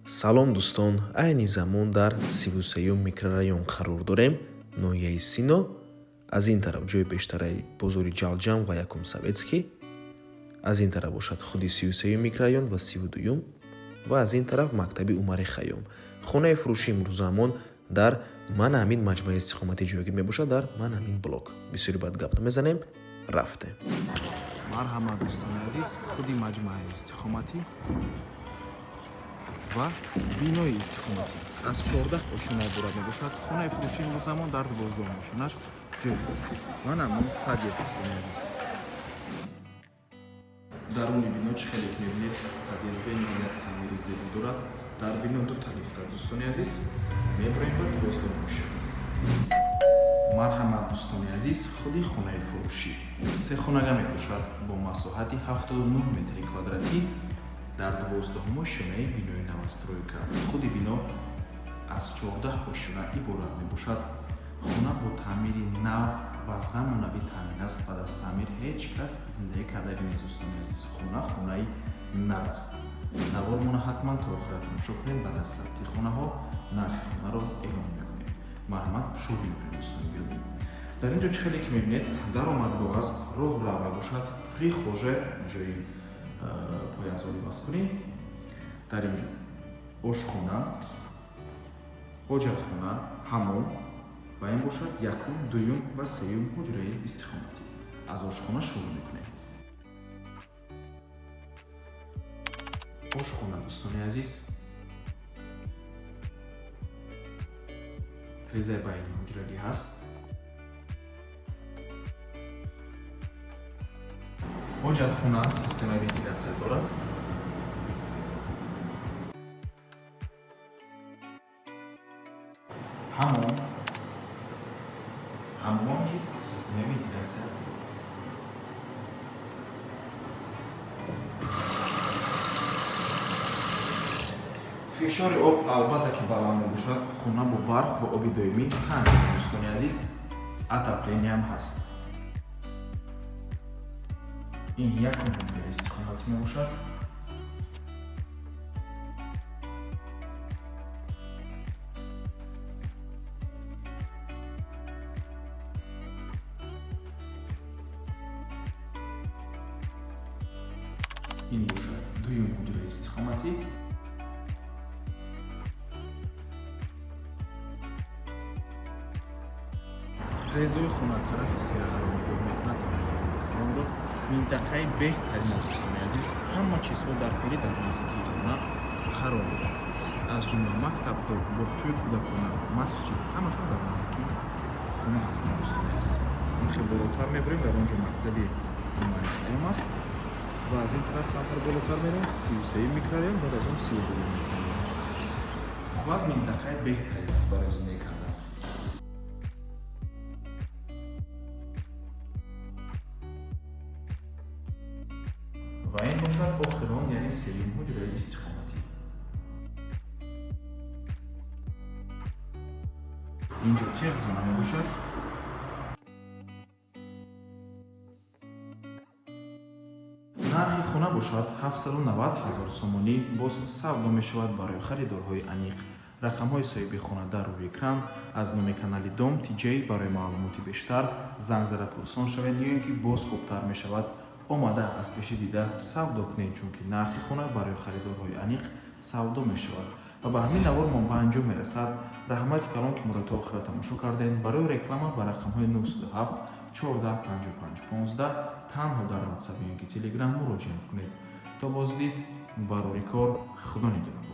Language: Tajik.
Салом, дӯстон! Айни замон дар 33-юм микрорайон қарор дорем, ноҳияи Сино. Аз ин тараф ҷои пештараи бозори Ҷалҷам ва якум Советский, аз ин тараф бошад худи 33-юм микрорайон ва 32-юм ва аз ин тараф мактаби Умари Хайём. Хонаи фурӯши имрӯзаамон дар мана ҳамин маҷмӯаи истиқоматӣ ҷойгир мебошад, дар мана ҳамин блок. Бисёри баъд гап намезанем, рафтем. Марҳамат, дӯстони азиз, худи маҷмӯаи истиқоматӣ ва бинои истиқоматӣ аз 14 ошёна иборат мебошад. Хонаи фурӯши имрӯзамон дар 12-ум ошёнаш ҷойгир аст. Мана мо подъезд, дӯстони азиз. Даруни бино, чӣ хеле ки мебинед, подъезд бениҳоят таъмири зебо дорад. Дар бино дута лифта, дӯстони азиз. Мебароем ба 12-ум ошёна. Марҳамат, дӯстони азиз, худи хонаи фурӯшӣ сехонага мебошад бо масоҳати 79 метри квадратӣ дар 12-ум ошёнаи бинои новостройка. Худи бино аз 14 ошёна иборат мебошад. Хона бо таъмири нав ва замонавӣ таъмин аст. Баъд аз таъмир ҳеҷ кас зиндагӣ кардагӣ нест, дӯстони азиз. Хона хонаи нав аст. Навормона ҳатман то охира тамошо кунед. Баъд аз сабти хонаҳо нархи хонаро эълон мекунем. Марҳамат, шурӯъ мекунем, дӯстони гиромӣ. Дар ин ҷо, чӣ хеле ки мебинед, даромадгоҳ аст, роҳрав мебошад, прихожая, ҷои пойафзол ивазкунӣ. Дар ин ҷо ошхона, ҳоҷатхона, ҳаммом ва ин бошад якум, дуюм ва сеюм ҳуҷраи истиқоматӣ. Аз ошхона шурӯъ мекунем. Ошхона, дӯстони азиз, трезаи байни ҳуҷрагӣ ҳаст. Ҳоҷатхона системаи вентилятсия дорад. Ҳаммом, ҳаммом низ системаи вентилятсия дорад. Фишори об албатта ки баланд мебошад. Хона бо барқ ва оби доимӣ таъмин, дӯстони азиз, отопление ам ҳаст. Ин якум ҳуҷраи истиқоматӣ мебошад. Ин бошад дуюм ҳуҷраи истиқоматӣ. Трезои хона тарафи сераҳаро нигоҳ мекунад, тарафи рӯи калонро. Минтақаи беҳтарин аст, дӯстони азиз. Ҳама чизҳо дар корӣ дар наздикии хона қарор дорад, аз ҷумла мактабҳо, боғчаи кӯдакона, масҷид, ҳамашон дар наздикии хона ҳастанд, дӯстони азиз. Хеле болотар мебарем, дар он ҷо мактаби Умари Хайём аст ва аз ин тараф камтар болотар мерем, 33-юм микрорайон, баъд аз он 32-юм микрорайон. Хуб, аз минтақаи беҳтарин аст барои зиндагӣ кардан. Ва ин бошад охирон, яъне сеюм ҳуҷраи истиқоматӣ. Инҷо техзона мебошад. Нархи хона бошад 790 ҳазор сомонӣ, боз савдо мешавад. Барои харидорҳои аниқ рақамҳои соҳиби хона дар рӯи экран. Аз номи канали Дом ТJ барои маълумоти бештар занг зада пурсон шавед ё ин ки боз хубтар мешавад омада аз пеши дида савдо кунед, чунки нархи хона барои харидорҳои аниқ савдо мешавад. Ва ба ҳамин навор мо ба анҷом мерасад. Раҳмати калон, ки моро то охира тамошо кардем. Барои реклама ба рақамҳои 907 14 55 15 танҳо дар Ватсап ё ин ки Телеграм муроҷиат кунед. То боздид, барори кор, Худо нигаҳбон.